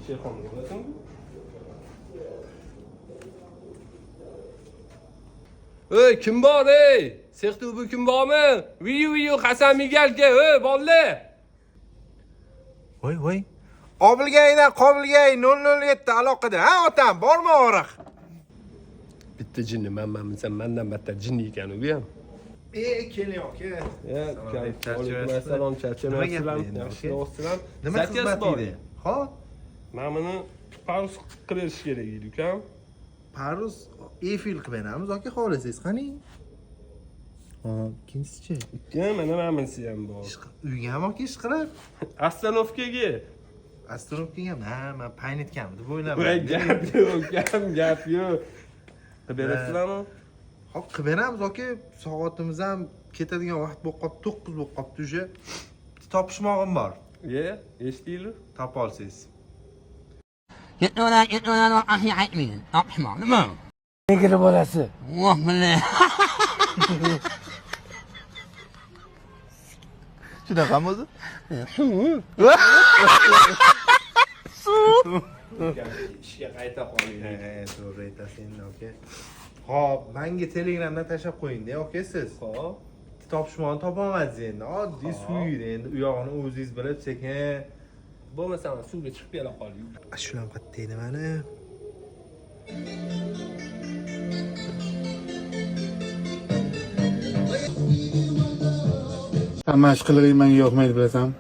Sherxon bo'ladimi? Ey, kim bor ey? Sextu bu kim bormi? Viyu viyu Hasan Migalka, ey bolalar. Voy voy. Obilgaydan qobilgay 007 aloqada. Ha otam, bormi og'riq? Bitta jinni man bilsam mandan battar jinni ekan u ham. E, keling aka. Ya, alaykum assalom, charchamayapsizlarmi? Nima gap endi, Yaxshi aka? ishlayapsizlarmi? Nima Zakaz xizmat bor. edi? Hop, Mana buni parus qilib berish kerak edi ukam. Paruz Eiffel qilib beramiz aka, xohlasangiz qani? Hop, ikkinchisichi? Ikki, mana bunisi ham bor. Uygami aka ish qilib? Ostanovkaga. Astronomga ham, ha, man paynetganmi deb Voy, o'yladim. gap yo'q, ukam, gap yo'q. Qilib berasizlarmi? Hop, qilib beramiz aka, soatimiz ham ketadigan vaqt bo'lib qolibdi, 9 bo'lib qolibdi уже. Topishmog'im bor. Ye, eshitdinglar? Topa olsangiz. Yetmiyorlar, yetmiyorlar, ahi aytmaydi. Topishmoq, nima? Negri bolasi. Voh billahi. Shunaqami o'zi? Ishga qayta qoling. He, to'g'ri aytasiz endi aka. Hop, menga Telegramdan tashlab qo'ying-da aka siz. Hop. Topishmoqni topolmadingiz endi. Oddiy Hop. suv edi endi. U yog'ini o'zingiz bilib sekin. Bo'lmasa mana suvga chiqib kela qoling. Shular qayerda edi mana? Mana shu qilig'ing menga yoqmaydi bilasanmi?